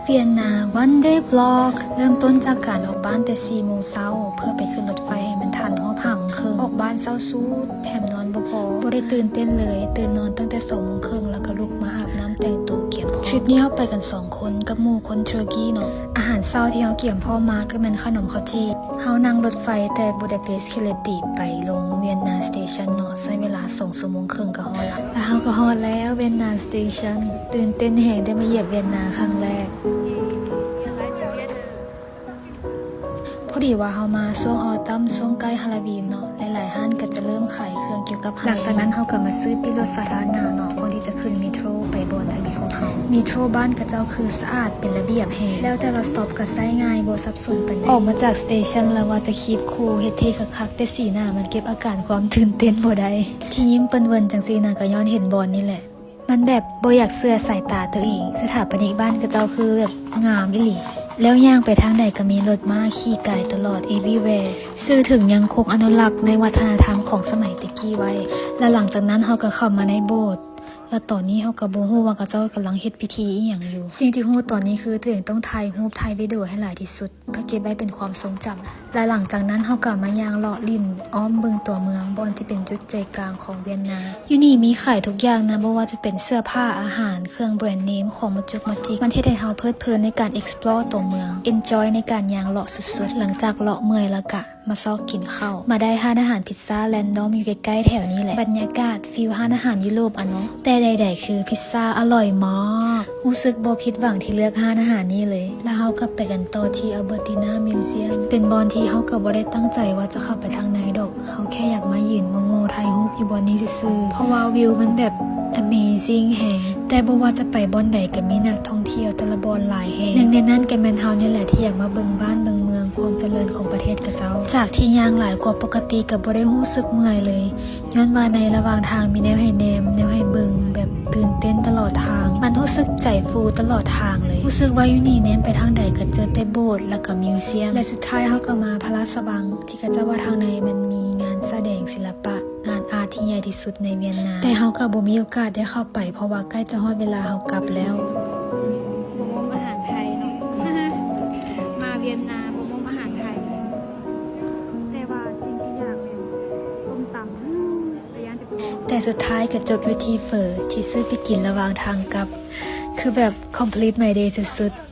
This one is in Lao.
Vienna One Day Vlog ເລີ່ມຕົ້ນຈາກການອອກບ້ານແຕ່ສີ່ໂມງເຊົ້າ ເພື່ອໄປຂຶ້ນລົດໄຟໃຫ້ມັນທັນຮອບຫ້າໂມງເຄິ່ງ. ອອກບ້ານເຊົ້າສຸດ ແຖມນອນບໍ່ພໍ, ບໍ່ໄດ້ຕື່ນເຕັ້ນເລີຍ, ຕື່ນນອນຕັ້ງແຕ່ສອງໂມງເຄິ່ງ ແລ້ວກໍລຸກມາອາບນ້ຳແຕ່ງໂຕກຽມພ້ອມ. ທຣິບນີ້ເຮົາໄປກັນສອງຄົນກັບໝູ່ຄົນເຕີກີເນາະ. ອາຫານເຊົ້າທີ່ເຮົາກຽມພ້ອມມາກໍແມ່ນຂະໜົມເຂົ້າຈີ່. ເຮົານັ່ງລົດໄຟແຕ່ບູດາເປສເຄເລຕີໄປລົງວຽນນາສະເຕຊັນເນາະ, ໃຊ້ເວລາສອງຊົ່ວໂມງເຄິ່ງກໍຮອດລະ. ແລ້ວເຮົາກໍຮອດແລ້ວ ວຽນນາສະເຕຊັນ. ຕື່ນເຕັ້ນແຮງໄດ້ມາຢຽບວຽນນາຄັ້ງແລກ. ພໍດີວ່າເຮົາມາຊ່ວງອອຕັມ ຊ່ວງໃກ້ຮາໂລວີນເນາະ, ຫຼາຍໆຮ້ານກໍຈະເລີ່ມຂາຍເຄື່ອງກ່ຽວກັບຮາໂລວີນ. ຫຼັງຈາກນັ້ນເຮົາກໍມາຊື້ປີ້ລົດສາທາລະນະເນາະ ກ່ອນທີ່ຈະຂຶ້ນເມໂທຣໄປບ່ອນທຳອິດຂອງເຮົາ. ເມໂທຣບ້ານຂະເຈົ້າຄືສະອາດເປັນລະບຽບແຮງ, ແລ້ວແຕ່ລະສະຕັອບກໍໃຊ້ງ່າຍ ບໍ່ສັບສົນປານໃດ. ອອກມາຈາກສະເຕຊັນແລ້ວວ່າຈະຄີບຄູເຮັດເທ່ຄັກໆ ແຕ່ສີໜ້າມັນເກັບອາການຄວາມຕື່ນເຕັ້ນບໍ່ໄດ້. ທີ່ຍິ້ມເປິນເວີນຈັ່ງຊີ້ນະ ກໍຍ້ອນເຫັນບ່ອນນີ້ແຫຼະ. ມັນແບບບໍ່ຢາກເຊື່ອສາຍຕາຕົວເອງ. ສະຖາປະນິກບ້ານຂະເຈົ້າຄືແບບງາມອີ່ຫຼີ, ແລ້ວຍ່າງໄປທາງໃດກໍມີລົດມ້າຂີ່ກາຍຕະຫຼອດ everywhere. ສື່ເຖິງຍັງຄົງອະນຸລັກໃນວັດທະນະທຳຂອງສະໄໝແຕ່ກີ້ໄວ້. ແລ້ວຫຼັງຈາກນັ້ນເຮົາກໍເຂົ້າມາໃນໂບດ, ແລ້ວຕອນນີ້ເຮົາກໍບໍ່ຮູ້ວ່າເຂົາເຈົ້າກຳລັງເຮັດພິທີອີ່ຫຍັງຢູ່. ສິ່ງທີ່ຮູ້ຕອນນີ້ຄືຕົວເອງຕ້ອງຖ່າຍຮູບ ຖ່າຍວິດີໂອໃຫ້ຫຼາຍທີ່ສຸດ ເພື່ອເກັບໄວ້ເປັນຄວາມຊົງຈຳ. ແລະ ຫຼັງຈາກນັ້ນເຮົາກໍມາຍ່າງເລາະຫຼິ້ນອ້ອມເບິ່ງຕົວເມືອງ ບ່ອນທີ່ເປັນຈຸດໃຈກາງຂອງວຽນນາ. ຢູ່ນີ້ມີຂາຍທຸກຢ່າງນະ, ບໍ່ວ່າຈະເປັນເສື້ອຜ້າ, ອາຫານ, ເຄື່ອງແບຣນເນມ, ຂອງມາຈຸກມາຈິກ. ມັນເຮັດໃຫ້ເຮົາເພີດເພີນໃນການ explore ຕົວເມືອງ, enjoy ໃນການຍ່າງເລາະສຸດໆ. ຫຼັງຈາກເລາະເມື່ອຍແລ້ວກະມາຊອກກິນເຂົ້າ. ມາໄດ້ຮ້ານອາຫານພິດຊາ random ຢູ່ໃກ້ໆແຖວນີ້ແຫຼະ. ບັນຍາກາດ feel ຮ້ານອາຫານຍຸໂຣບອະເນາະ. ແຕ່ໃດໆຄືພິດຊາອະລ່ອຍມາກ. ຮູ້ສຶກບໍ່ຜິດຫວັງທີ່ເລືອກຮ້ານອາຫານນີ້ເລີຍ. ແລ້ວເຮົາກໍໄປກັນຕໍ່ທີ່ Albertina Museum ເປັນບ່ອນທີ່ເຮົາກໍບໍ່ໄດ້ຕັ້ງໃຈວ່າຈະເຂົ້າໄປທາງໃນດອກ. ເຮົາແຄ່ຢາກມາຢືນໂງ່ໆຖ່າຍຮູບຢູ່ບ່ອນນີ້ຊື່ໆ ເພາະວ່າວິວມັນແບບ amazing ແຮງ. ແຕ່ບໍ່ວ່າຈະໄປບ່ອນໃດກໍມີນັກທ່ອງທ່ຽວແຕ່ລະບ່ອນຫຼາຍແຮງ. ໜຶ່ງໃນນັ້ນກໍແມ່ນເຮົານີ້ແຫຼະທີ່ຢາກມາເບິ່ງບ້ານເບິ່ງເມືອງ, ຄວາມຈະເລີນຂອງປະເທດຂະເຈົ້າ. ຈາກທີ່ຍ່າງຫຼາຍກວ່າປົກກະຕິກໍບໍ່ໄດ້ຮູ້ສຶກເມື່ອຍເລີຍ. ຍ້ອນວ່າໃນລະຫວ່າງທາງມີແນວໃຫ້ແນມ, ແນວໃຫ້ເບິ່ງ ແບບຕື່ນເຕັ້ນຕະຫຼອດທາງ. ມັນຮູ້ສຶກໃຈຟູຕະຫຼອດທາງເລີຍ. ຮູ້ສຶກວ່າຢູ່ນີ້ແນມໄປທາງໃດກໍເຈີແຕ່ໂບດ ແລ້ວກໍ museum ແລະ ສຸດທ້າຍເຮົາກໍມາພະລາຊະວັງ ທີ່ເຂົາເຈົ້າວ່າທາງໃນມັນມີງານສະແດງສິລະປະ, ງານອາດທີ່ໃຫຍ່ທີ່ສຸດໃນວຽນນາ. ແຕ່ເຮົາກໍບໍ່ມີໂອກາດໄດ້ເຂົ້າໄປ ເພາະວ່າໃກ້ຈະຮອດເວລາເຮົາກັບແລ້ວ. ບໍ່ມົ້ມອາຫານໄທເນາະ. ມາວຽນນາບໍ່ມົ້ມອາຫານໄທ. ແຕ່ວ່າສິ່ງທີ່ຢາກແມ່ນສົ້ມຕຳ. ແຕ່ສຸດທ້າຍກໍຈົບຢູ່ທີ່ເຝີ ທີ່ຊື້ໄປກິນລະຫວ່າງທາງກັບ. ຄືແບບ complete my day ສຸດໆ.